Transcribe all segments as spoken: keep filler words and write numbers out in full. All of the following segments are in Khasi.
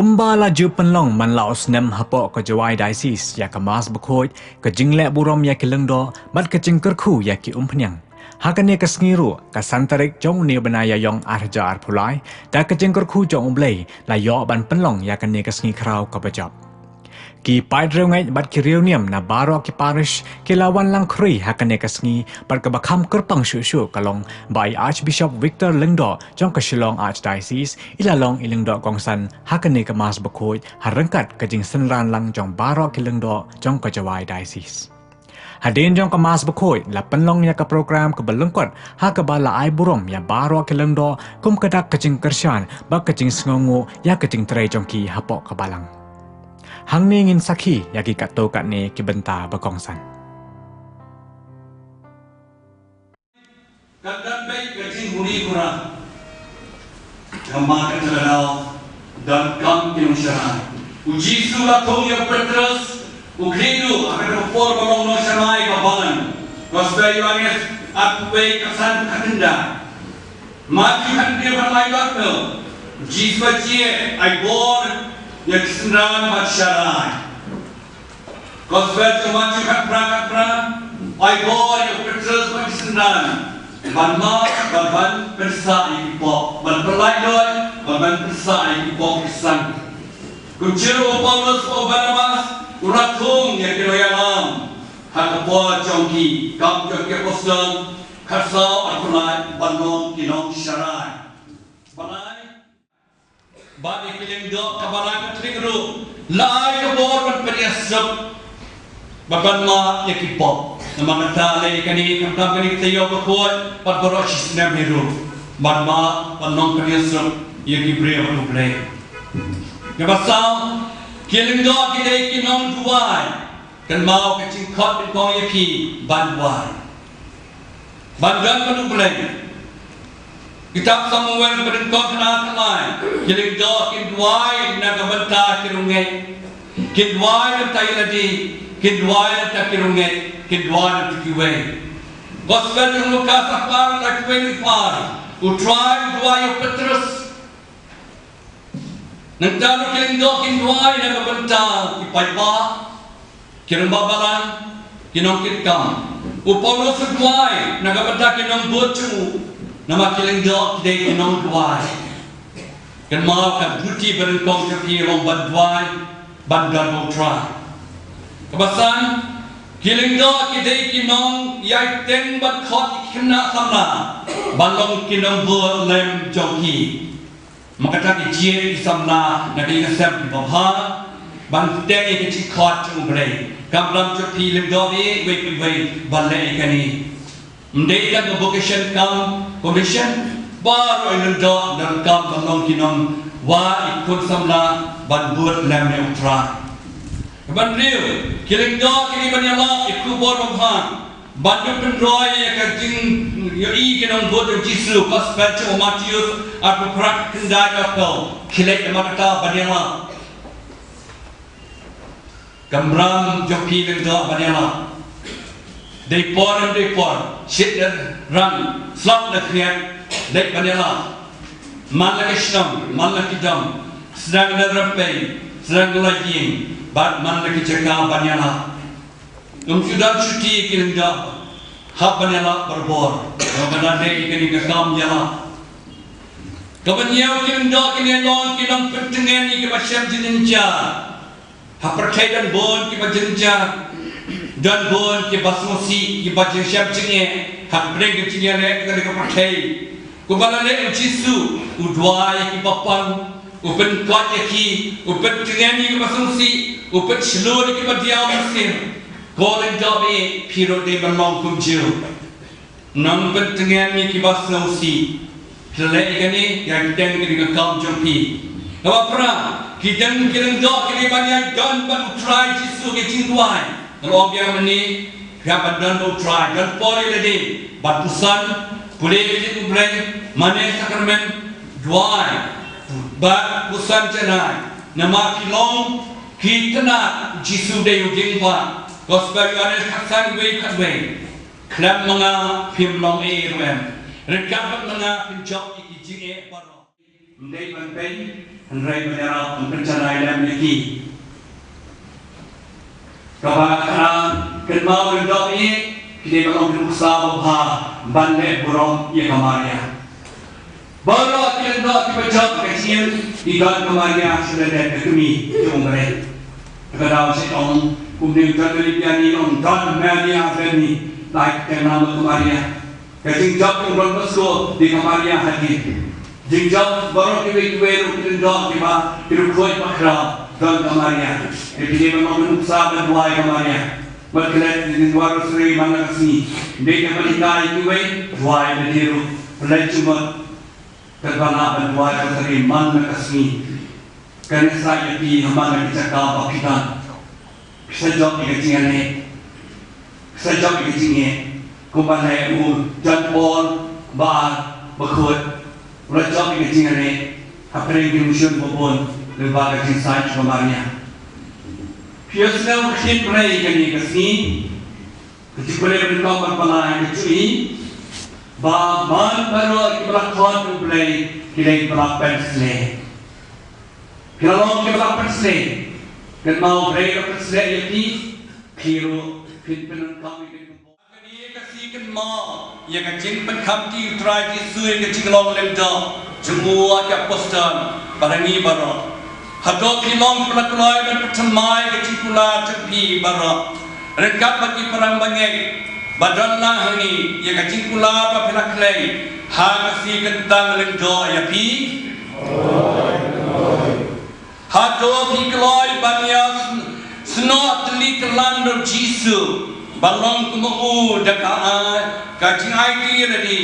Kumba la ju pynlong man la u snem hapoh ka Jowai Diocese ïa ka Mass Bakhuid, ka jingleh burom ïa ki lyngdoh bad ka jingkyrkhu ïa ki umphniang. Ha kane ka sngi ruh, ka san tarik jong une u bnai Ïaïong ar hajar arphew lai, da ka jingkyrkhu jong U Blei la ïoh ban pynlong ïa kane ka sngi khraw kaba jop. Ki paid riewngeit bad ki riewniam na baroh ki parish ki la wan lang khri ha kane ka sngi, bad kaba kham kyrpang shuh shuh ka long ba i Archbishop Victor Lyngdoh jong ka Shillong Archdiocese i la long i lyngdoh kongsan ha kane ka Mass Bakhuid, ha ryngkat ka jingsynran lang jong baroh ki lyngdoh jong ka Jowai Diocese. Hadien jong ka Mass Bakhuid la pynlong ïa ka program kaba lyngkot ha kaba la ai burom ïa baroh ki lyngdoh kum ka dak ka jingkyrshan bad ka jingsngewnguh ïa ka jingtrei jong ki hapoh ka balang. Hangne ngin sakhi ïa ki katto katne ki bynta ba kongsan. Kan don beit ka jinghuri hura. Namar kata ka daw, donkam ki nongsharai. U Jisu u la thung ïa u Petros, u khlieh duh ha kata ka por ba long nongsharai ba balang. Gospel Ïoannis arphew wei, ka san ka khyndai. Matthew khathynriew, khatlai, khathynñiew. U Jisu u la jied, ai bor ïa ki synran bad sharai. Gospel jong Matthew khatphra, khatphra. Ai bor ïa u Petros bad ki synran ban mad bad ban pynsah ïa ki pop, ban pyllait doh bad ban pynsah ïa ki pop ki san. Kumjuh ruh u Paulus bad u Barnabas u la thung ïa ki nongïalam ha ka por jong ki, Kam jong ki Apostol khatsaw, arphew lai, ban long ki nongsharai. Ba lai, bad ïa ki lyngdoh kaba lai Katholik ruh la ai ka bor ban pynïasuk bad ban mad ïa ki pop. Namar kata lei kane, khamtam kane ka taïew bakhuid bad baroh shi snem hi ruh, ban mad, ban nongpynïasuk ïa ki briew bad U Blei. Kaba saw, ki lyngdoh ki dei ki nongduwai. Kynmaw ka jingkhot nyngkong ïa phi ban duwai, ban don bad U Blei. Kitab Samuel kaba nyngkong, khatlai, ki lyngdoh kin duwai na ka bynta ki riewngeit, kin duwai na ka bynta ïa lade, kin duwai na ka bynta ki riewngeit, kin duwai na ka bynta kiwei. Gospel jong u Lukas arphew ar, khatlai wei, khatlai phra. U Trai u duwai ïa u Petros. Nangta ruh ki lyngdoh kin duwai na ka bynta ki paidbah, ki rangbah balang, ki nongkitkam. U Paulus u duwai na ka bynta ki nongbud jong u. Namar ki lyngdoh ki dei ki nongduwai. Kynmaw ka duty ba nyngkong jong phi long ban duwai, ban don bad U Trai. Kaba san, ki lyngdoh ki dei ki nongïaiteng ban khot ïa ki khynnah samla ban long ki nongbud lem jong ki. Namar kata ki jied ki samla na ka ïing ka sem kiba bha ban teng ïa ka jingkhot jong U Blei. Ka kamram jong phi lyngdoh, wei pa wei, ban leh ïa kane. Ym dei tang ka vocation kam commission, baroh i lyngdoh donkam ban long ki nongwad, i khun samla ban bud lem ïa U Trai. Kaba hynriew, ki lyngdoh ki dei ban ïalap ïa ka khubor babha, ban ïoh pynroi ïa ka jingïohi ki nongbud jong U Jisu. Gospel jong u Mathaios arphew phra, khyndai, arphew. Khie leit namar kata ban ïalap. Ka kamram jong phi lyngdoh ban ïalap. Dei por ym dei por, shit ne rang, slap ne khriat, leit ban ïalap. Man la ka shnong, man la ki dong, sdang na rympei, sdang la ïing, bad man la ki jaka ban ïalap. Ym ju don shuti ki lyngdoh, hap ban ïalap barabor. Ïa kane dei kane ka kam ïalap. Kaba hynñiew, ki lyngdoh kin long ki nongpyntngen ïa kiba shem jingïaid. Ha pyrthei don bun kiba jynjar, don bun kiba sngewsih, kiba jingshem jingeh ha pdeng ka jingïaleh kane ka pyrthei. Kumba la leh u Jisu, u duwai ïa kiba pang, u pynkoit ïa ki, u pyntngen ïa kiba sngewsih, u pynshlur ïa kiba diaw mynsiem. Ko lyngdoh, phi ruh dei ban long kumjuh. Nongpyntngen ïa kiba sngewsih. Phi leh ïa kane, ïa kane ka dei ka kam jong phi. Kaba phra, ki dang, ki lyngdoh ki dei ban ïadon bad u Trai Jisu ha ka jingduwai. Nga la ong biang mynne, phi hap ban don bad u Trai, don por ïa lade ban puson, pule ïa ka ktien U Blei, mane sakramen, duwai bad puson janai. Namar ki long ki tnat Jisu dei u diengphna. Gospel Ïoannis khatsan, wei, khatwei. Khlem ma nga phim long ei ei ruh em. Ryngkat bad ma nga phin jop ïa ki jingeh baroh. Ym dei ban beiñ, hynrei ban ïarap ban pynjanai lem ïa ki. Kaba khatduh, kynmaw lyngdoh ïa ki, ki dei ban long ki nuksa babha ban leh burom ïa ka Maria. Baroh ki lyngdoh kiba jop ka jingim ki don ka Maria sha lyndet ka kmie jong U Blei. Ka daw sha ong kumne u John Philip ïa ngi, ong Don Maria Veni, like ka nam ka Maria. Ka jingjop jong Don Bosco dei ka Maria hadien. Jingjop baroh kiwei kiwei ruh ki lyngdoh kiba ki ruh khuid ba khraw don ka Maria. Te ki dei ban long nuksa ban duwai ka Maria. Bad klet ki dei duwai rosary man la ka sngi. Dei ka ban hikai kiwei duwai lade ruh. Pynleit jingmut. Katba lah ban duwai rosary man la ka sngi. Kan ïasaid ïa phi ha man la ki jaka ba phi don. Phi sa jop ïa ka jingïaleh. Phi sa jop ïa ka jingïaleh. Kumba leh u John Paul ba ar bakhuid. U la jop ïa ka jingïaleh. Hapdeng ki mission ba bun. Lyngba ka jingïasaid jong ka Maria. Phi ïohsngew ka ktien Blei kane ka sngi. Ka jingpule ban kong ban pala ïa ka jingïaleh. Ba man baroh kiba la khot U Blei ki dei kiba la pynshlei. Phi la long kiba la pynshlei. Kynmaw U Blei u la pynshlei ïa phi. Phi ruh phin pyndonkam ïa ka jingpynshlei. Kane ka sngi kynmaw ïa ka jingpynkhamti U Trai Jisu ïa ka jinglong lyngdoh jong u ha ki apostol bad ha ngi baroh. Hato phi long kiba la kloi ban pynthymmai ïa ka jingkular jong phi baroh? Ryngkat bad ki parabangeit ba don lang ha ngi ïa ka jingkular ba phi la khlei ha ka sngi kyntang lyngdoh ïa phi? Hato phi kloi ban ïa sn-, snoh tylli kyllon da U Jisu, ba long kum u da ka ai, ka jingaiti lade,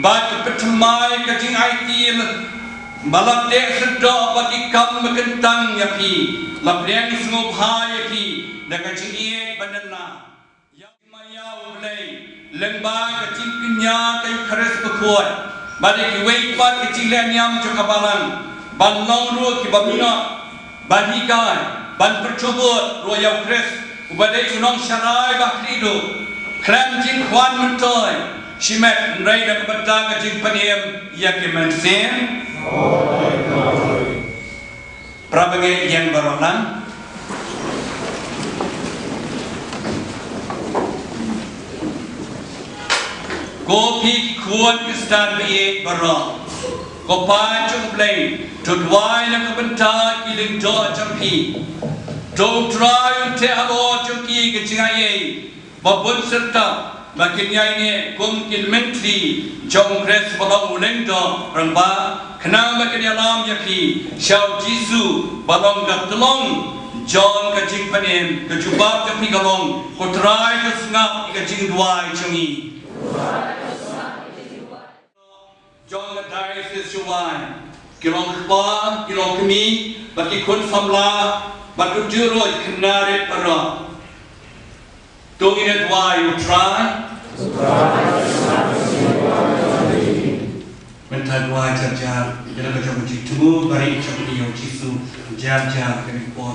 bad pynthymmai ka jingaiti ba la teh syrdoh bad ki kam ba kyntang ïa phi, la pdiang sngewbha ïa phi da ka jingïeit ba don lang. Ïa ma ïa U Blei, lyngba ka jingkñia ka Eukharist bakhuid, bad ïa kiwei pat ka jingleh niam jong ka balang, ban long ruh kiba minot, ban hikai, ban pyrshubut ruh ïa U Khrist, uba dei u nongsharai ba khlieh duh, khlem jingkwah myntoi, shimet hynrei na ka bynta ka jingpynim ïa ki mynsiem. Para bangeit ïeng baroh lang. Ko phi ki khun Khristan ba ïeit baroh. Ko Pa jong U Blei, to duwai na ka bynta ki lyngdoh jong phi. To U Trai un theh halor jong ki ka jingaiei ba bun syrta, ba kin ïaineh kum ki myntri jong U Khrist ba long u lyngdoh rangbah, khnang ba kin ïalam ïa phi sha U Jisu ba long ka tyllong jong ka jingpynim. Ka jubab jong phi ka long, Ko Trai to sngap ïa ka jingduwai jong ngi. Jong ka Diocese Jowai, ki long kpa, ki long kmie, bad ki khun samla, bad kumjuh ruh ki khynnah rit baroh. To ngin ïa duwai, U Trai. Mynta duwai jar jar, ïa la ka jong ka jingthmu, bad ïa ka jong ka jingïaid Jisu, jar jar, ka ring por.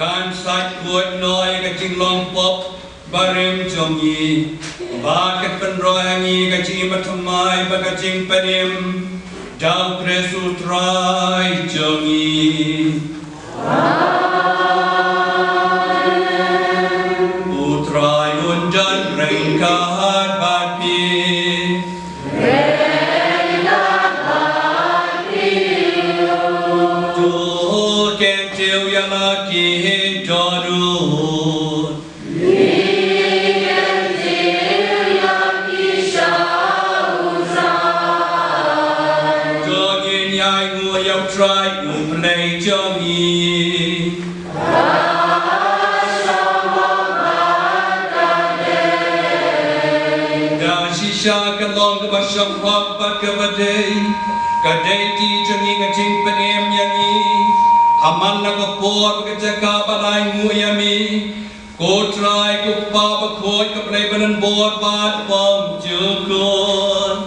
Kan sait khuid noh ïa ka jinglong pop barim jong ngi, bad kan pynroi ha ngi ka jingim bathymmai bad ka jingpynim, da U Khrist U Trai jong ngi. U Trai un don ryngkat bad phi. To kyntiew ïa la ki dohnud. To ngin ïai nguh ïa U Trai U Blei jong ngi. Da shisha ka long kaba shong hok bad kaba dei, ka dei ti jong ngi ka jingpynim ïa ngi ha man la ka por bad ka jaka ba la ai nguh ïa me, ko Trai, ko Kpa Bakhuid, ko Blei ba donbor bad bymjukut.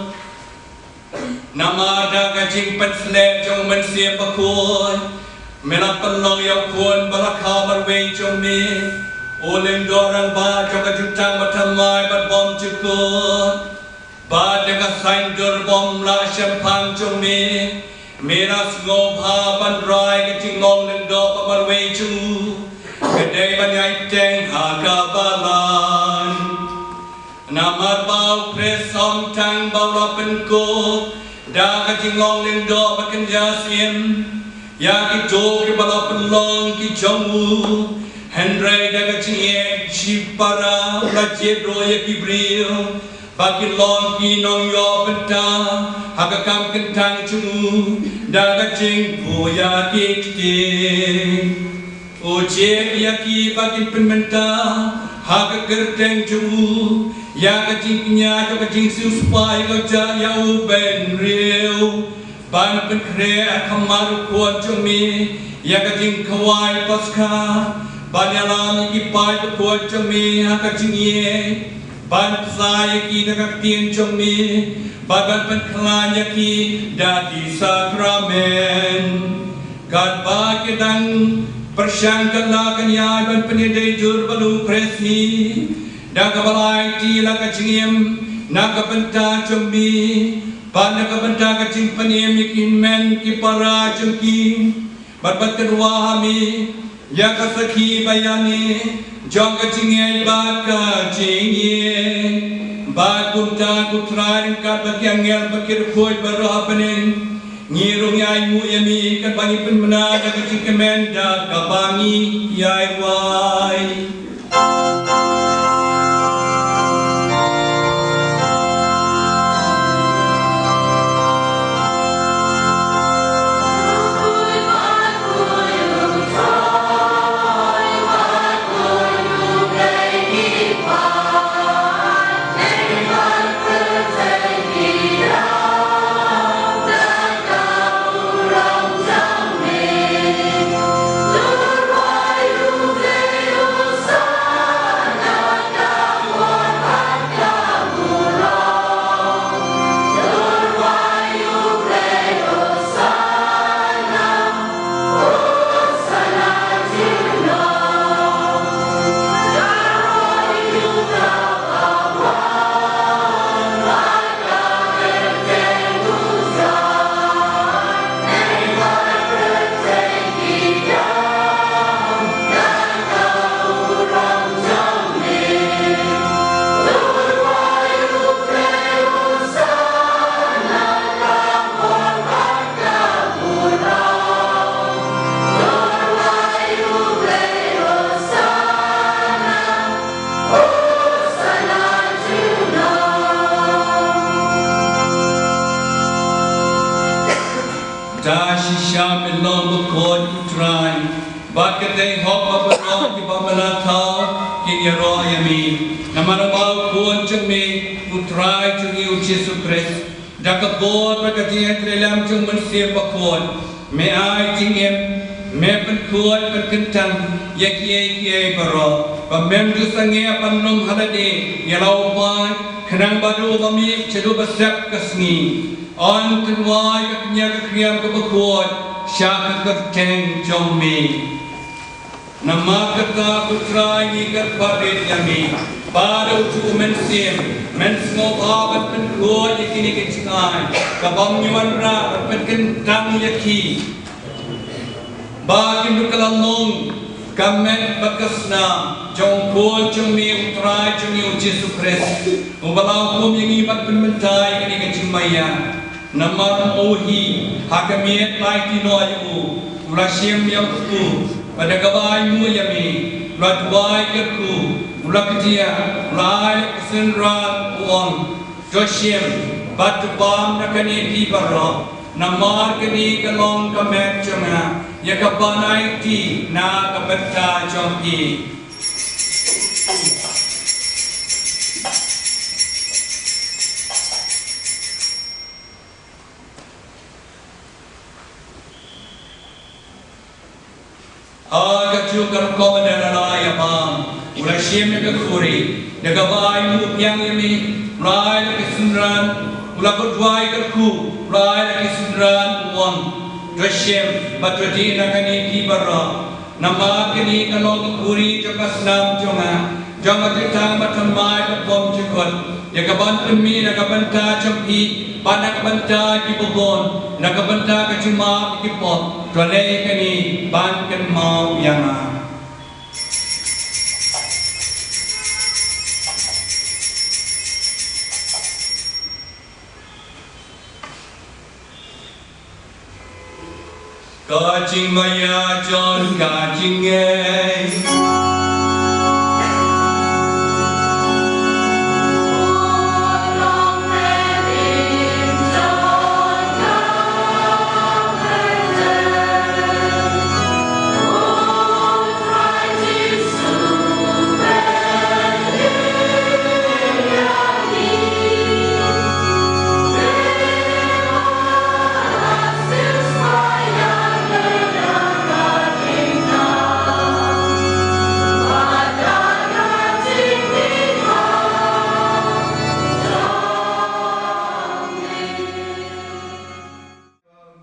Namar da ka jingpynsleh jong U Mynsiem Bakhuid, me la pynlong ïa U Khun ba la kha marwei jong me, U Lyngdoh Rangbah jong ka jutang bathymmai bad bymjukut. Bad da ka saiñdur bym lah shemphang jong me, me la sngewbha ban rai ka jinglong lyngdoh ba marwei jong u, ka dei ban ïaiteng ha ka balang. Namar ba U Khrist ym tang ba u la pynkup da ka jinglong lyngdoh ba kynja syiem ïa kito kiba la pynlong ki jong u, hynrei da ka jingïeit shipara u la jied ruh ïa ki briew ba kin long ki nongïoh bynta ha ka kam kyntang jong u da ka jingbuh ïa ki kti. U jied ïa ki ba kin pynmynta ha ka kyrteng jong u ïa ka jingkñia jong ka jingsiewspah ïa ka jaid ïa u bynriew, ban pynkhreh ha khmat U Khun jong me ïa ka jingkhawai Paskha, ban ïalam ïa ki paid bakhuid jong me ha ka jingïeit, ban bsa ïa ki da ka ktien jong me, bad ban pynkhlaiñ ïa ki da ki sakramen. Katba ki dang pyrshang, kan la kan ïai ban pynïadei jur bad U Khrist hi, da kaba la aiti la ka jingim na ka bynta jong me, bad na ka bynta ka jingpynim ïa ki hynmen ki para jong ki, bad ban tyrwa ha me ïa ka sakhi ba ïa me jong ka jingngeit bad ka jingïeit. Bad kumta, ko Trai, ryngkat bad ki angel bad ki riewkhuid baroh ha bneng, ngi ruh ngi ainguh ïa me katba ngi pynbna da ka jingkmen da kaba ngi ïai rwai. Da shisha me long bakhuid, ko Trai, bad ka dei hok ba baroh kiba me la thaw kin ïaroh ïa me. Namar ba U Khun jong me, U Trai jong ngi U Jisu Khrist, da ka bor bad ka jingïatreilang jong U Mynsiem Bakhuid, me ai jingim, me pynkhuid pynkyntang ïa kiei kiei baroh, ba mem ju sangeh ban ym ha lade ïa la u paid, khnang ba haduh ba mih shaduh ba sep ka sngi, yn tynwai ka kñia ka khriam kaba khuid sha ka kyrteng jong me. Namar kata ko Trai ngi kyrpad ïa me, ba da utu u Mynsiem men sngewbha ban pynkhuid ïa kine ki jingai, ka bym ïa wanrah ban pynkyntang ïa ki, ba kin ïoh ka la long ka met bad ka snam jong u Khun jong me u Trai jong ngi u Jisu Khrist, uba la hukum ïa ngi ban pynmynta ïa kine ki jingmaïa. Namar u hi ha ka miet la aiti noh ïa u, u la shim ïa u kyrkhu, bad da kaba ainguh ïa me u la duwai kyrkhu, u la kdiah, u la ai la ka synran, u ong, to shim bad to bam na kane phi baroh, namar kane ka long ka met jong nga, ïa kaban aiti na ka bynta jong phi. Ha kajuh ka rukom ba u la ïa bam, u la shim ïa ka khuri, da kaba ainguh biang ïa me, u la ai la ka synran, u la duwai kyrkhu, u la ai la ka synran, u ong, to shim bad to dih na kane phi baroh, namar kane ka long ka khuri jong ka snam jong nga, jong ka jingtang bad thymmai bad bymjukut, ïa kaban pynmih na ka bynta jong phi bad na ka bynta ki babun, na ka bynta ka jingmap ïa ki pop. To leh kane ban kynmaw ïa nga. Ka jingmaïa jong ka jingngeit.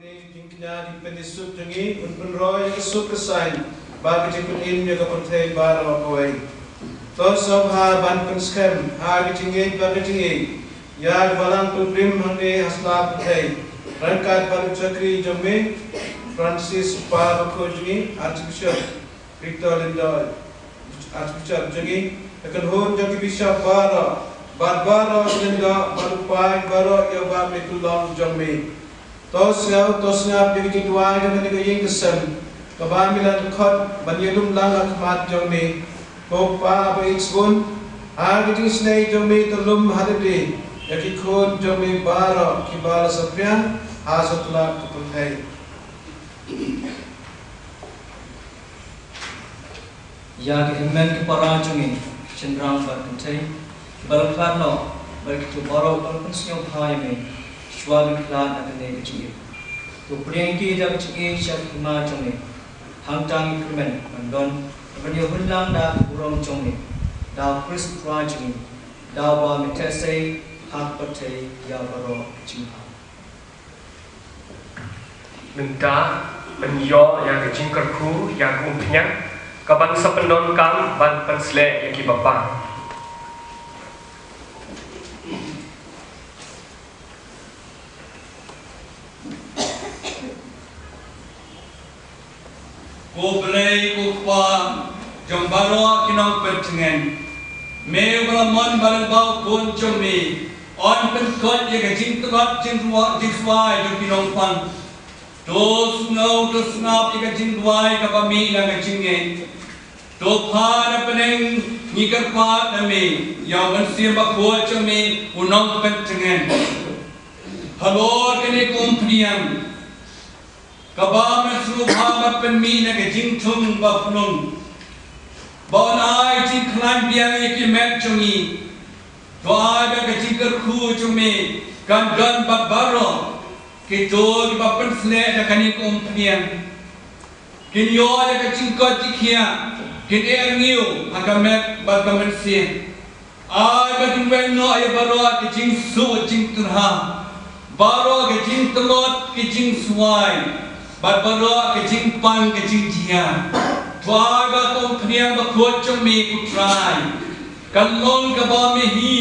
Une u jingkñia jingpynsuk jong ngi un pynroi ïa ka suk ka saiñ bad ka jingpynim ïa ka pyrthei baroh kawei. To sngewbha ban pynskhem ha ka jingngeit bad ka jingïeit ïa ka Balang Tuid Rim hangne ha sla pyrthei, ryngkat bad u shakri jong me Francis, u Pa Bakhuid jong ngi, Archbishop Victor Lyngdoh, Archbishop jong ngi, ka kynhun jong ki bishop baroh, bad baroh ki lyngdoh, bad u paid baroh ïa u Bah Myrtulong jong me. To sngap, to sngap ïa ka jingduwai jong kane ka ïing ka sem, kaba me la dkhot ban ïalum lang ha khmat jong me. Ko Pa ba ïeit sbun, ha ka jingisynei jong me to lum ha lade ïa ki khun jong me baroh kiba la saphriang ha satlak ka pyrthei. Ïa ki hynmen ki para jong ngi, shynrang bad kynthei, kiba la khlad noh, bad kito baroh ba la pynsngewbha ïa me shuwa ban khlad na kane ka jingïeit, to pdiang ïa ki da ka jingïeit sha ka hima jong me. Hangta ngi kyrmen ban don, ban ïoh hun lang da ka burom jong me, da u Khrist u Trai jong ngi, da uba me theh sei ha ka pyrthei ïa baroh ka jingbha. Mynta pynïoh ïa ka jingkyrkhu ïa ka umphniang, kaban sa pyndonkam ban pynsleh ïa kiba pang. Ko Blei ko Kpa jong baroh ki nongpyntngen, me uba la mon ba lyngba u Khun jong me yn pynkut ïa ka jingtlot jingruh jingswai jong ki nongpang. To sngew, to sngap ïa ka jingduwai kaba mih na ka jingngeit. To pha na bneng, ngi kyrpad na me, ïa u Mynsiem Bakhuid jong me u nongpyntngen. Halor kane ka umphniang, kaba me sngewbha ban pynmih na ka jingthung baphlung, ba yn ai jingkhlaiñ biang ïa ki met jong ngi. To ai ba ka jingkyrkhu jong me kan don bad baroh kito kiba pynsleh da kane ka umphniang. Kin ïoh ïa ka jingkoit jingkhiah, kin ïa ngiew ha ka met bad ka mynsiem. Ai ba kin weng noh ïa baroh ka jingsuk jingtyrha, baroh ka jingtlot ka jingswai, bad baroh ka jingpang ka jingjia. Ba ka umphniang bakhuid jong me, ko Trai, kan long kaba me hi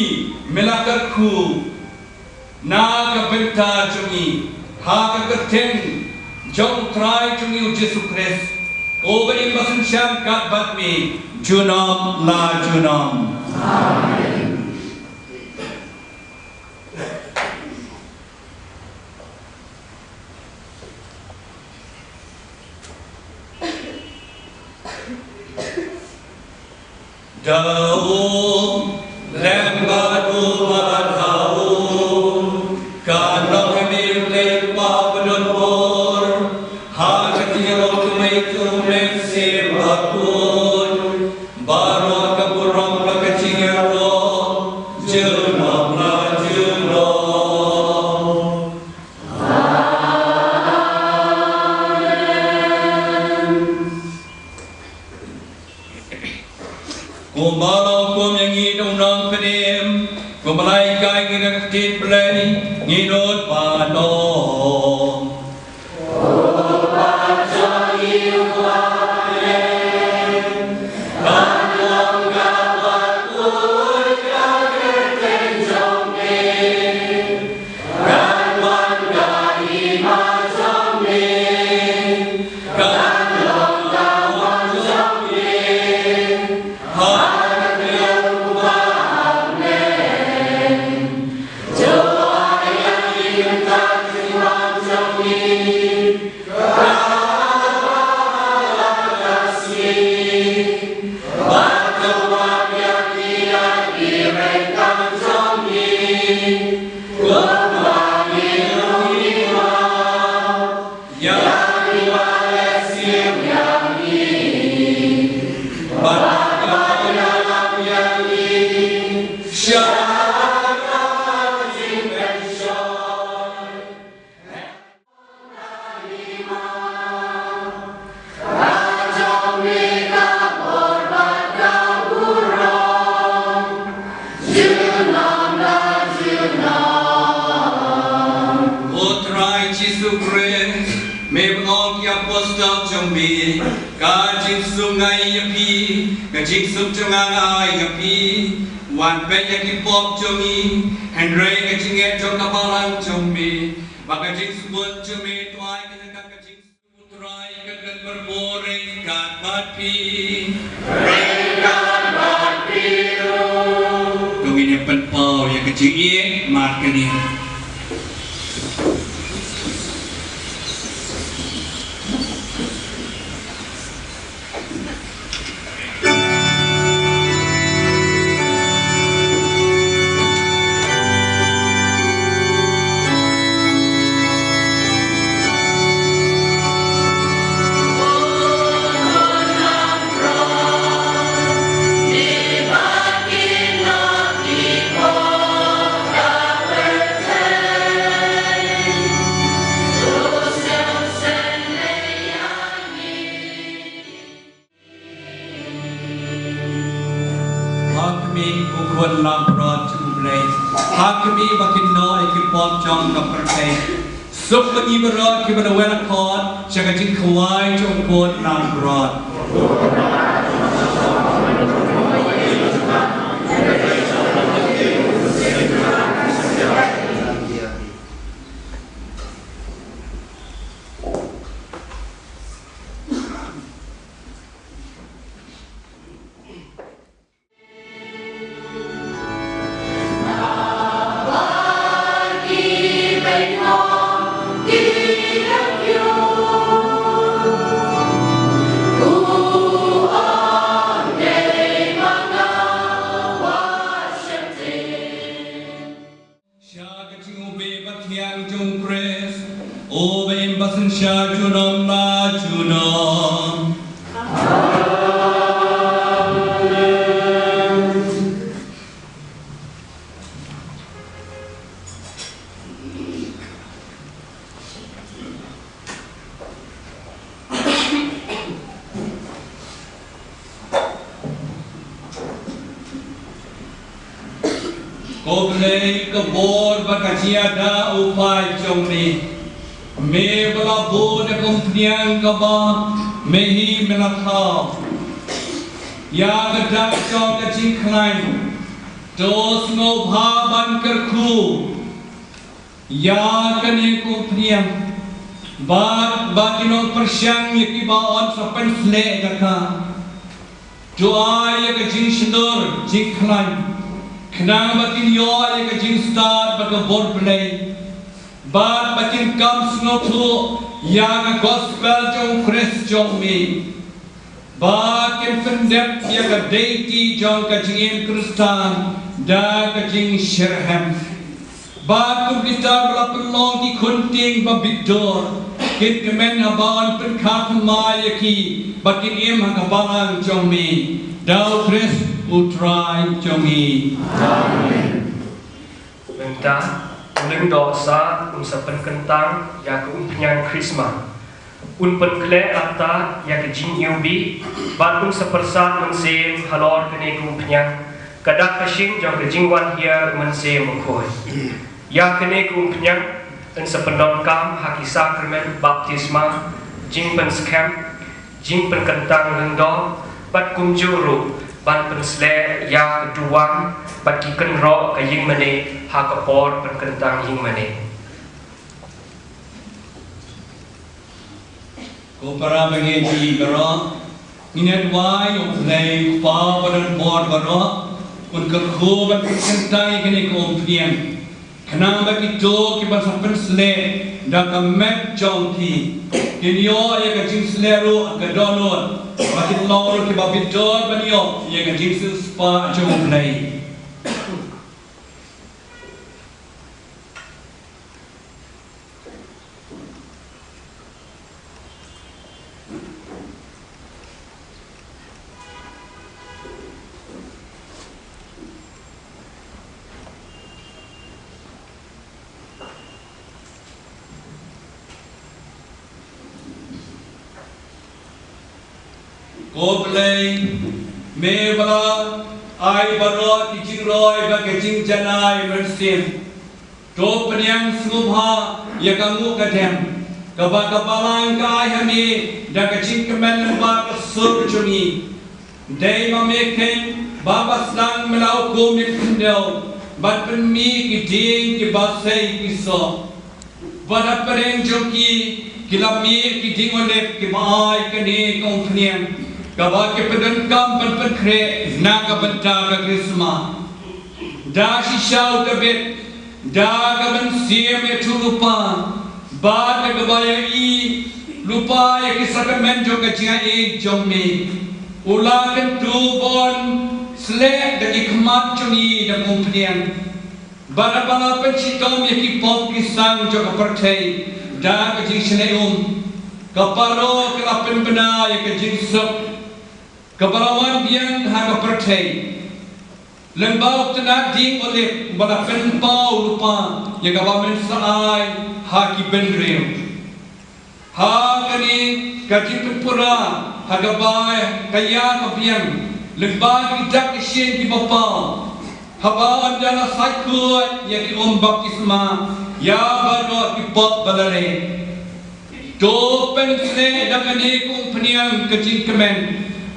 me la kyrkhu na ka bynta jong ngi, ha ka kyrteng jong u Trai jong ngi u Jisu Khrist, uba im ba synshar kat bad me junom la junom. Da u lem bad u bad ha u, kan long ha me u Blei uba badonbor, ha ka jingïaroh jong me jong u Mynsiem Bakhuid, baroh ka burom bad ka jingïaroh junom la junom. Kumba la hukum ïa ngi da u nongpynim, kumba la hikai ïa ngi da ka ktien Blei, ngin nud ban ong. O Trai Jisu Khrist, me ba ong ïa ki apostol jong me, ka jingsuk nga ai ïa phi, ka jingsuk jong nga nga ai ïa phi. Wat peit ïa ki pop jong ngi, hynrei ka jingngeit jong ka balang jong me. Ba ka jingsuk jong me to ai ka jingngeit ka jing Trai kan kan barabor ryngkat bad phi. Ryngkat bad phi ruh. To ngin ïa pynpaw ïa ka jingïeit markane. Ha khmih, ko khun langbrot jong U Blei. Ha khmih ba kin noh ïa ki pop jong ka pyrthei. Suk ba ngi baroh kiba la wan khot sha ka jingkhawai jong u khun langbrot. Sha ka jingobei ba thiang jong u Khrist, uba im ba synshar junom la junom. Amen. Ko Blei ka bor bad ka jingïada u phai jong me. Me ba la bud da ka umphniang kaba Me hi me la thaw ïa ka dak jong ka jingkhlaiñ. To sngewbha ban kyrkhu ïa kane ka umphniang. Bad ba ki nongpyrshang ïa kiba yn sa pynsleh da ka. To ai ïa ka jingshlur jingkhlaiñ, khnang ba kin ïoh ïa ka jingstad bad ka bor Blei. Bad ba kin kam sngewthuh ïa ka gospel jong u Khrist jong me. Ba kin pyndep ïa ka deiti jong ka jingim Khristan da ka jingshitrhem. Bad kum kita ba la pynlong ki khun ktien ba bit dur, kin kmen haba yn pynkha thymmai ïa ki, ba kin im ha ka balang jong me. Da u Khrist u Trai jong me. Amen. Mynta u lyngdoh sar un sa pynkyntang ïa ka umphniang Khrismas. Un pynkhleh artat ïa ka jingiwbih bad un sa pyrsad mynsiem halor kane ka umphniang, ka dak ka shyieng jong ka jingwan hiar Mynsiem Bakhuid. Ïa kane ka umphniang yn sa pyndonkam ha ki sakramen baptisma, jingpynskhem, jingpynkyntang lyngdoh, bad kumjuh ruh ban pynsleh ïa ka duwan bad ki kynroh ka ïingmane ha ka por pynkyntang ïingmane. Ko para bangeit baroh, ngin ïa duwai. Ïa U Blei Kpa badonbor baroh, un kyrkhu ban pynkyntang ïa kane ka umphniang, khnang ba kito kiba sa pynsleh da ka met jong ki, kin ïoh ïa ka jingsleh ruh ha ka dohnud, ba kin long ruh kiba bit dur ban ïoh ïa ka jingsiewspah jong U Blei. Ko Blei, me ba la ai baroh ki jingroi bad ki jingjanai mynsiem. To pynïaid sngewbha ïa ka nguh ka dem kaba ka balang ka ai ha me da ka jingkmen lyngba ka sur jong ngi. Dei ma me keiñ ba ba sdang me la hukum ïa ki khyndew ban pynmih ki dieng kiba sei ki soh. Bad hapdeng jong ki, ki la mih ki dieng olib kiba ai kane ka umphniang, kaba ki pyndonkam ban pynkhreh na ka bynta ka Khrismas. Da shisha u David, da ka mynsiem ïathuhlypa bad da kaba ïohi lypa ïa ki sakramen jong ka jingaiei jong me, u la kyntu ban sleh da ki khmat jong ngi da ka umphniang. Bad haba la pynshitom ïa ki pop ki sang jong ka pyrthei da ka jingshaniah um, ka Paro ka la pynbna ïa ka jingsuk kaba la wan biang ha ka pyrthei. Lyngba u tnat dieng olib ba la pynpaw lypa ïa kaba men sa ai ha ki bynriew. Ha kane ka jingpynpura ha kaba ka ïa ka biang lyngba ki dak ki shin kiba paw, haba ynda la sait khuid ïa ki um baptisma ïa baroh ki pop ba la leh. To pynsleh da kane ka umphniang ka jingkmen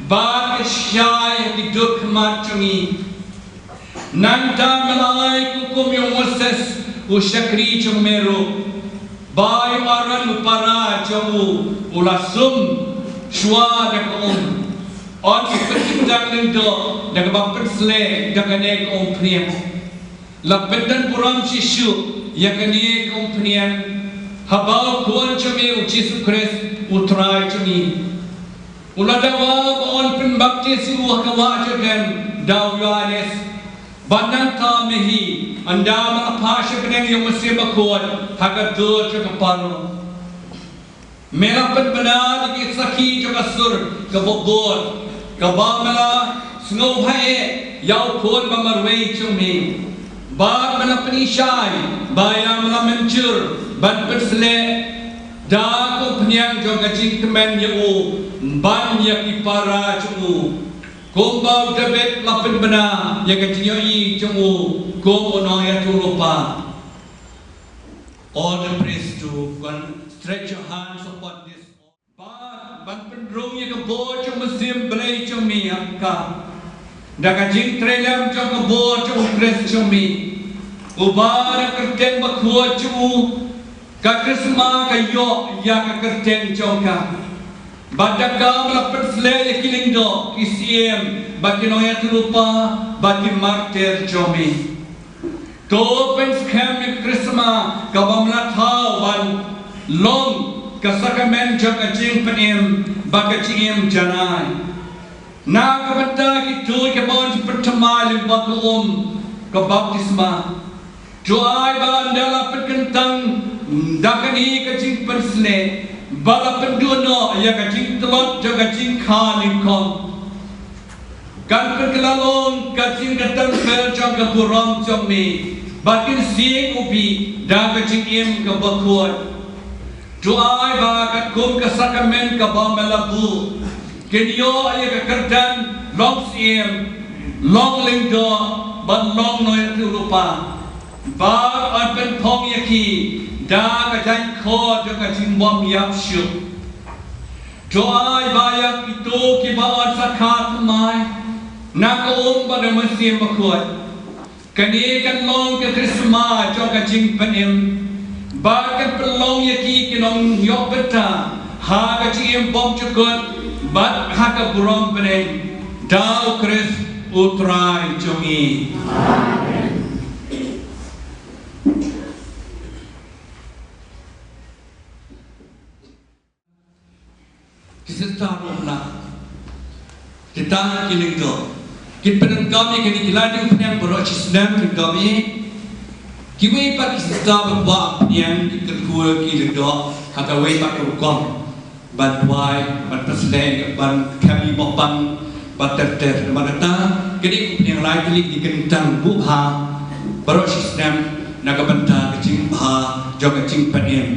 bad ka shai ha ki dur khmat jong ngi. Nangta me la ai ka hukum ïa u Moses u shakri jong me ruh, ba ïa u Aaron u para jong u, u la sum shuwa da ka um. Yn sa pynkyntang lyngdoh da kaba pynsleh da kane ka umphniang. La pyndonburom shisha ïa kane ka umphniang haba u Khun jong me u Jisu Khrist u Trai jong ngi u la dawa ba yn pynbaptis ïa u ha ka wah Jordan da u Ïoannis. Bad nangta me hi, ynda me la phah sha bneng ïa u Mynsiem Bakhuid ha ka dur jong ka Paro, me la pynbna da ki sakhi jong ka sur kaba bud, kaba me la sngewbha eh ïa u Khun ba marwei jong me. Bad me la pynshai ba ïa me la mynjur ban pynsleh da ka umphniang jong ka jingkmen ïa u bad ïa ki para jong u, kumba u David la pynbna ïa ka jingïohi jong u kum u nongïathuhlypa. All the priests to go and stretch your hands upon this. Bad Ban pynrung ïa ka bor jong u Mynsiem Blei jong me ha ka, da ka jingtrei lem jong ka bor jong u Khrist jong me, uba da ka kyrteng bakhuid jong u ka krisma ka ïoh ïa ka kyrteng jong ka. Bad da ka me la pynsleh ïa ki lyngdoh, ki syiem, bad ki nongïathuhlypa, bad ki martir jong me. To pynskhem ïa ka krisma kaba me la thaw ban long ka sakramen jong ka jingpynim bad ka jingim janai. Na ka bynta kito kiba yn pynthymmai lyngba ka um ka baptisma, to ai ba ynda la pynkyntang da kane ka jingpynsngew, ba la pynduh noh ïa ka jingtlot jong ka jingkha nyngkong. Kan pynkylla long ka jingkyntang jong ka burom jong me, ba kin sing u bih da ka jingim kaba khuid. To ai ba katkum ka sakramen kaba me la buh, kin ïoh ïa ka kyrdan long syiem, long lyngdoh, bad long nongïathuhlypa. Bad yn pynphong ïa ki da ka jaiñkhot jong ka jingbym ïap shuh. To ai ba ïa kito kiba yn sa kha thymmai na ka um bad ka Mynsiem Bakhuid, kane kan long ka krisma jong ka jingpynim, bad kan pynlong ïa ki ki nongïoh bynta ha ka jingim bymjukut bad ha ka burom bneng, da u Khrist u Trai jong ngi. Ki sister ruh na, kita ki lyngdoh, ki pyndonkam ïa kine ki lai diengphniang baroh shi snem, pyndonkam ïa kiwei pat ki sister ba kwah pynïeng, ki kyrkhu ki lyngdoh ha kawei pat ka rukom ban duwai, ban pynsleh, ban khem ïa i mohpang, ban ter ter. Namar kata, kine ki pynïeng lai tylli ki kyntang buh bha baroh shi snem na ka bynta ka jingbha jong ka jingpynim.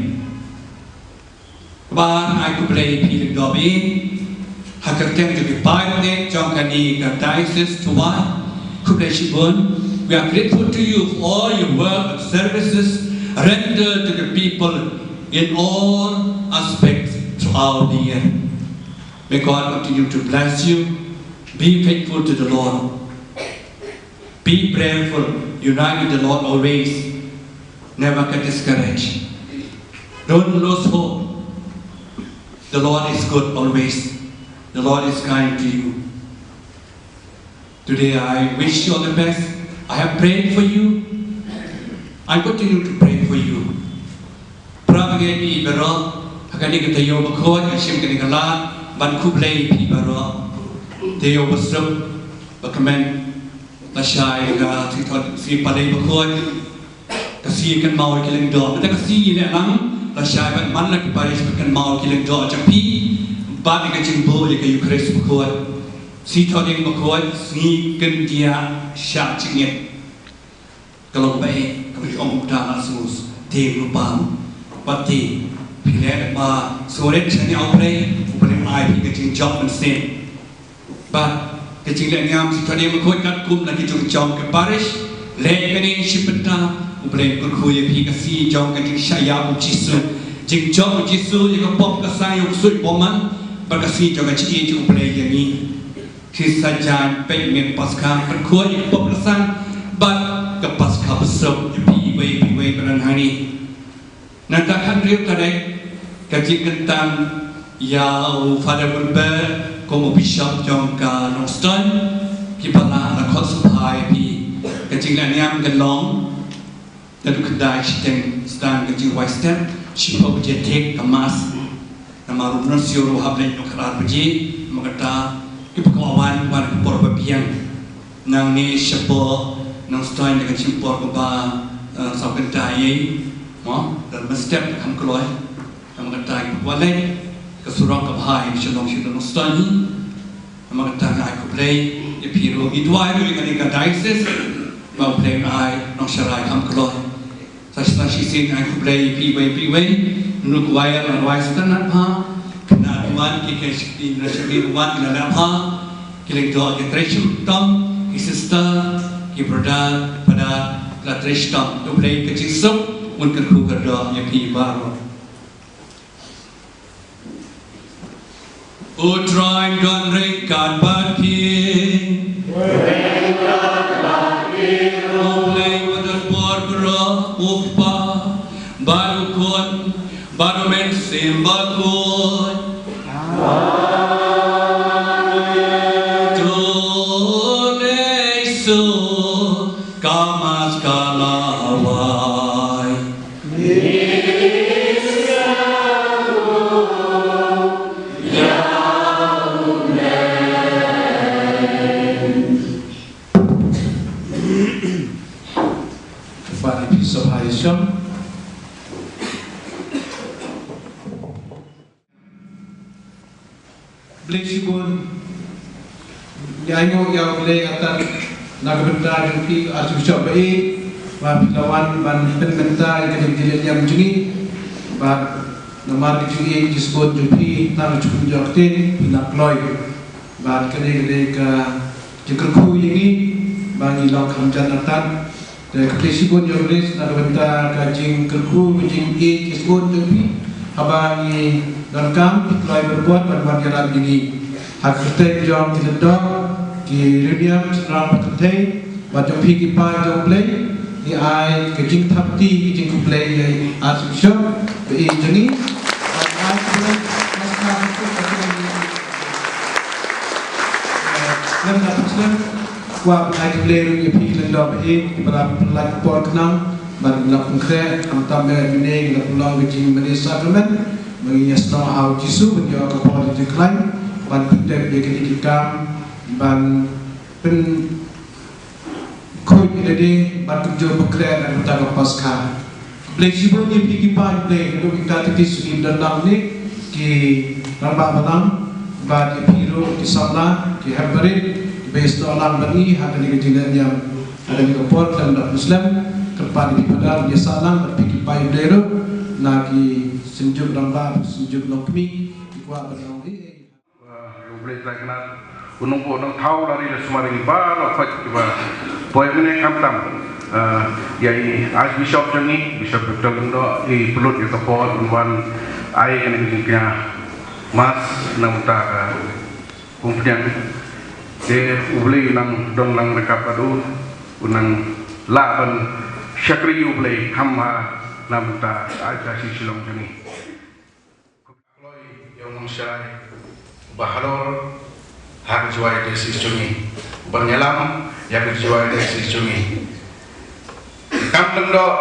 Kaba ar, ai khublei ïa phi lyngdoh, ha ka kyrteng jong ki paid jong kane ka diocese Tawai. Khublei shibun. We are grateful to you for all your work and services rendered to the people in all aspects throughout the year. May God continue to bless you. Be faithful to the Lord. Be prayerful. Unite with the Lord always. Never get discouraged. Don't lose hope. The Lord is good always. The Lord is kind to you. Today I wish you all the best. I have prayed for you. I continue to pray for you. Para bangeit baroh, ha kane ka taïew bakhuid, ka shim kane ka lad ban khublei ïa phi baroh. Taïew ba suk, ba kmen, lashai ka sngi Thong, sngi Palei bakhuid, ka sngi kynmaw ïa ki lyngdoh. Mynta ka sngi lehlang, lashai ban man la ki parish ban kynmaw ïa ki lyngdoh jong phi, bad ïa ka jingbuh ïa ka Eucharist bakhuid. Sngi Thong bakhuid, sngi kyndiah shah jingit. Ka long ba eh, kaba ong u Kpa Lawrence Smith, te ruh ba, ba te, phi leh ba sngewrit shane ha U Blei, U Blei un ai phi ka jingjop mynsiem. Bad ka jingleh niam sngi Thong bakhuid katkum na ki jong jong ka parish, leh kane shi bynta, U Blei un kyrkhu ïa phi. Ka sngi jong ka jingshah ïap u Jisu, jingjop u Jisu ïa ka pop ka sang, ïa u ksuid bymman, bad ka sngi jong ka jingïeit u Blei ïa ngi. Ki sa jan peit miet Paskha, pynkhot ïa ka pop ka sang bad ka Paskha basuk ïa phi iwei pa iwei ba don hangne. Nangta khathynriew tarik ka jingkyntang ïa u Father Wilbert kum u Bishop jong ka Nongstoiñ. Ki ba lah la khot sngewbha ïa phi. Ka jingleh niam kan long naduh khyndai shiteng, sdang ka jingrwai step, shiphew baje thik ka Mass. Namar u nuncio ruh u hap leit naduh khatar baje, namar kata kiba kwah wan, wan ha ka por ba biang. Nangne shapoh Nongstoiñ da ka jingpor kaba, eh, saw kynta ïa, mo, da mynstep kham kloi. Namar kata kiba kwah leit, ka surok kaba hap, sha Nongstoiñ. Namar kata nga ai khublei ïa phi ruh, ngi duwai ruh ïa kane ka diocese, ba U Blei un ai nongsharai kham kloi. Sa shisien sa shisien ai khublei ïa phi iwei pa iwei. Ngi kwah ïa la rwai sngewtynnat bha. Khynnah wan, ki khynnah shakri wan, ki la leh bha. Ki lyngdoh ki trei shitom, ki sister, ki brother, Father, ki la trei shitom. To U Blei ka jingsuk un kyrkhu kyrdoh ïa phi baroh. U Trai un don ryngkat bad phi. U Blei ba don bor baroh, u Kpa bad u Khun bad u Mynsiem Bakhuid. To leit suk ka Mass ka la wai. Bad ïa phi sngewbha ïa shong. Blei shibun. Ngi ainguh ïa U Blei artat na ka bynta jong phi Archbishop ba ïeit, ba phi la wan ban pynmynta ïa ka jingïaleh niam jong ngi. Bad namar ka jingïeit jingshibun jong phi, tang ka jingpynjot ktien phi la kloi. Bad kane ka dei ka jingkyrkhu ïa ngi ba ngi long kham jan artat. Te khublei shibun ïa U Blei na ka bynta ka jingkyrkhu, ka jingïeit, ka jingshibun jong phi. Haba ngi donkam, phi kloi bad phi wan ïarap ïa ngi. Ha ka kyrteng jong ki lyngdoh, ki riewniam, shynrang bad kynthei, bad jong phi ki paid jong U Blei, ngi ai ka jingthap kti, ka jingkhublei ïa i Archbishop ba ïeit jong ngi. Bad ai khublei, Lem da pynslem, kwah ban ai khublei ruh ïa phi ki lyngdoh ba ïeit, kiba la pynlait por khnang ban ïalap pynkhreh, khamtam ba mynne ngi la pynlong ka jingmane sakramen, ba ngi ïa snoh ha U Jisu ban ïoh ka bor jingkhlaiñ, ban pyndep ïa kine ki kam, ban pyn khuid ïa lade bad kumjuh pynkhreh na ka bynta ka Paskha. Khublei shibun ïa phi ki paid Blei, naduh ki katekis, ki dang dang ne, ki rangbah balang, bad ïa phi ruh ki samla, ki hep barit, kiba ïasnoh lang bad ngi ha kane ka jingleh niam, ha kane ka por khlem da pynslem. Kyrpad ïa phi Phadar, ïa sah lang bad phi ki paid Blei ruh, na ki synjuk rangbah, synjuk longkmie, ki kwah ban ong ei ei. Ba U Blei Trai Kynrad un nongbuh nongthaw la ri la sumar ïa ngi baroh, peit kiba poi mynne, khamtam, eh, ïa i Archbishop jong ngi, Bishop Doctor Lyngdoh, i pynlut ïa ka por un wan ai kane ka jingkñia Mass na ka bynta ka umphniang. Te U Blei un nang don lang ryngkat bad u, un nang lah ban shakri ïa U Blei kham bha na ka bynta ka Archdiocese Shillong jong ngi. Kloi ïa u nongshai uba halor ha ka Jowai Diocese jong ngi, uban ïalam ïa ka Jowai Diocese jong ngi. Kam lyngdoh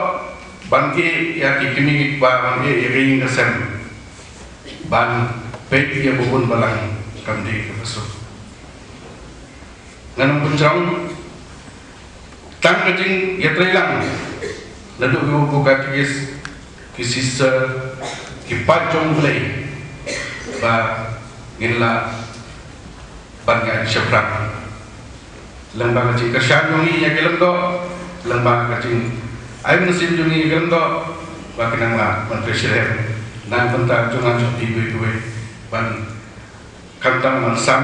ban ïeh ïa ki kmie ki kpa, ban ïeh ïa ka ïing ka sem, ban peit ïa ba bun balang kam dei kaba suk. Ngan ym pynjrong tang ka jingïatreilang naduh kiba bun katekis, ki sister, ki paid jong U Blei, ba ngin lah ban ngai shaphrang lyngba ka jingkyrshan jong ngi ïa ki lyngdoh, lyngba ka jingai mynsiem jong ngi ïa ki lyngdoh, ba kin nang lah ban trei shitrhem na ka bynta jong nga jong phi kiwei kiwei, ban khamtam ban sam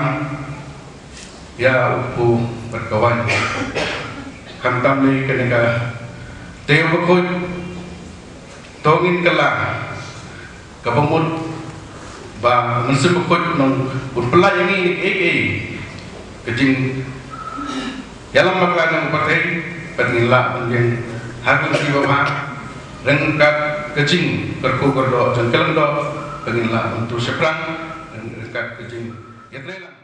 ïa u kpu bad ka waiñ. Khamtam lei kane ka tei bakhuid, to ngin kylla kaba mut ba Mynsiem Bakhuid un nang pynlait ïa ngi ïa kiei kiei, ka jing ïalam bakla jong ka pyrthei, ba ngin lah ban ïeng ha ka lynti babha ryngkat ka jingkyrkhu kyrdoh jong ki lyngdoh, ba ngin lah ban tu shaphrang ryngkat ka jingïatreilang.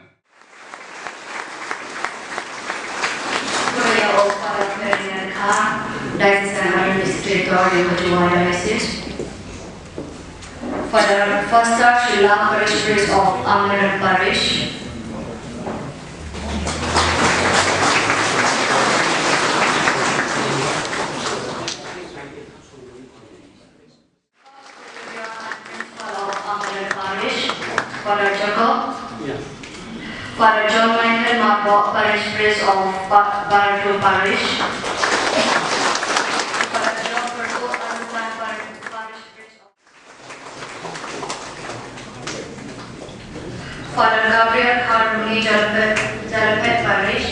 Gloria of Father Ferdinand Kha, Diocesan Administrator in the Jowai Diocese. Father Foster Shylla, Parish Priest of Amlarang Parish. Father Joseph Parish, Father Jacob. Yeah. Father John Michael Marbok, Parish Priest of Pa-, Bardu Parish. Father John Perko, Arupan Par-, Parish Priest of Father Gabriel Kharuni, Jalpet, Jalpet Parish.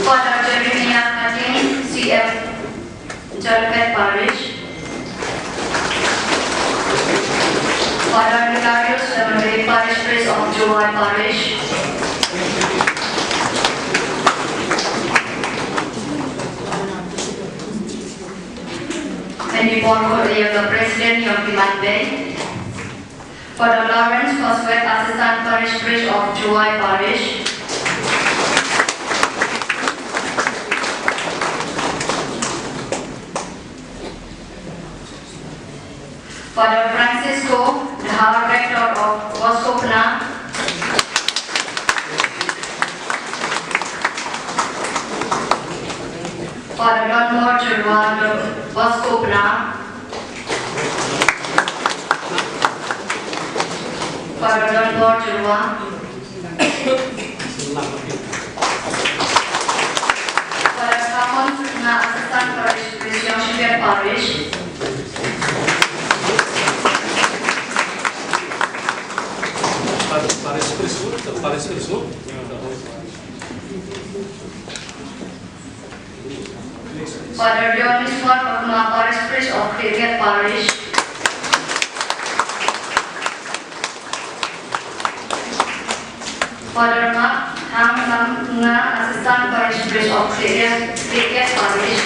Father Jeremiah Khating, C M, Jalpet Parish. Father Vicarius, Seminary Parish Priest of Jowai Parish. Kane por khublei ïa ka President Yong Kiman Bay. Father Lawrence Coswell, Assistant Parish Priest of Jowai Parish. Father Francisco Dhar, Rector of Waskopna. Father Don Borjulwa, Waskopna. Father Don Borjulwa. Father Ramon Sukna, Assistant Parish Priest, Yangshipiat Parish. Parish Priest, Parish Priest. Father Dioniswas Pakma, Parish Priest of Khliehriat Parish. Father Mark Hang Lam Nga, Assistant Parish Priest of Khliehriat, Khliehriat Parish.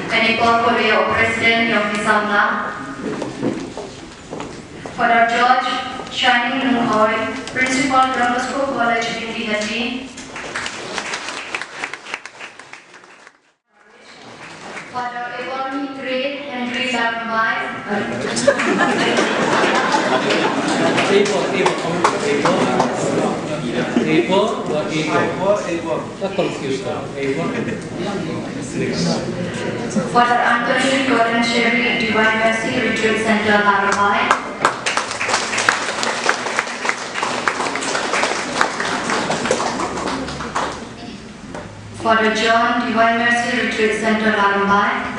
Kane por khublei ïa u President Yong Ki Samla. Father George Shining Nunghoi, Principal, Don Bosco College, Bindi Hati. Father Ebony Trade Henry Lambai. Able, able, able. Able, what able? Able, able. That confused them. Able. Father Anthony Gordon Sherry, Divine Mercy Retreat Center, Larabari. Father John, Divine Mercy Retreat Center, Larabari.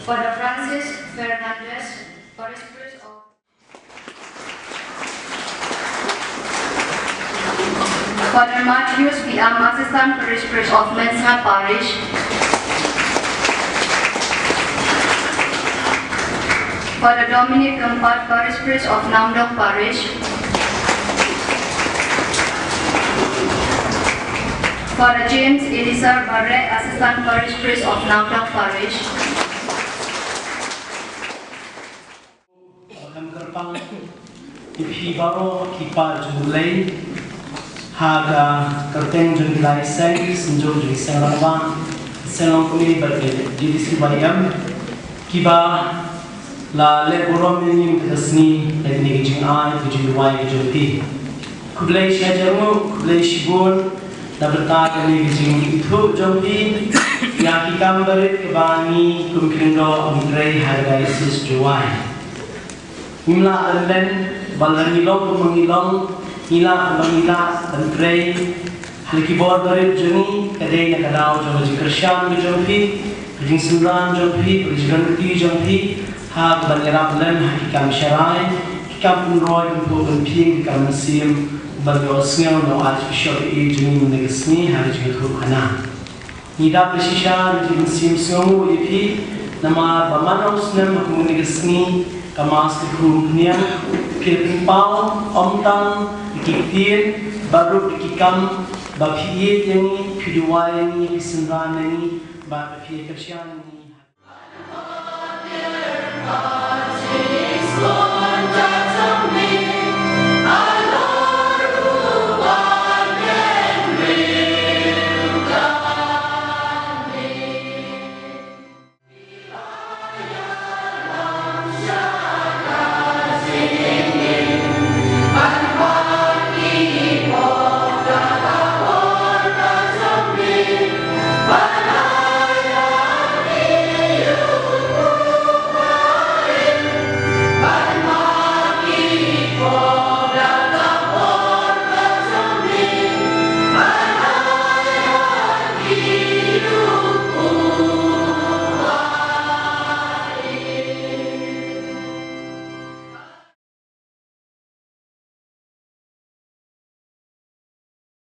Father Francis Fernandez, Parish Priest of Father Matthews P M, Assistant Parish Priest of Mensngat Parish. Father Dominic Kempat, Parish Priest of Namdong Parish. Father James Elisar Barre, Assistant Parish Priest of Namdong Parish. Ba kham kyrpang ïa phi baroh ki paid jong U Blei ha ka kyrteng jong ki lai seng, ki seng jong, jong ki seng rangbah, seng longkmie bad ka J D C Y M, kiba la leh burom ïa ngi mynta ka sngi na kane ka jingai ka jingduwai ka jong phi. Khublei shihajar nguh, khublei shibun na bynta kane ka jingithuh jong phi ïa ki kam barit kiba ngi kum ki lyngdoh ngi trei ha ka Diocese Jowai. Ngim lah ban len, ba la ngi long kumba ngi long, ngi lah kumba ngi lah ban trei ha la ki bor barit jong ngi, ka dei na ka daw jong ka jingkyrshan ka jong phi, ka jingsynran jong phi, ka jingryntih jong phi ha kaban ïarap lem ha ki kam sharai, ki kam pynroi, pynphuh pynphieng, ki kam mynsiem, ban ïohsngew na u Archbishop jong ngi mynne ka sngi ha ka jingïathuhkhana. Ngi dap da shisha ngi mynsiem sngewnguh ïa phi, namar ba man la u snem ha ka mynne ka sngi ka Mass Tikhum Phniang, phi la pynpaw ym tang da ki ktien bad ruh da ki kam, ba phi ïeit ïa ngi, phi duwai ïa ngi, phi synran ïa ngi bad ba phi ïakyrshan ïa ngi.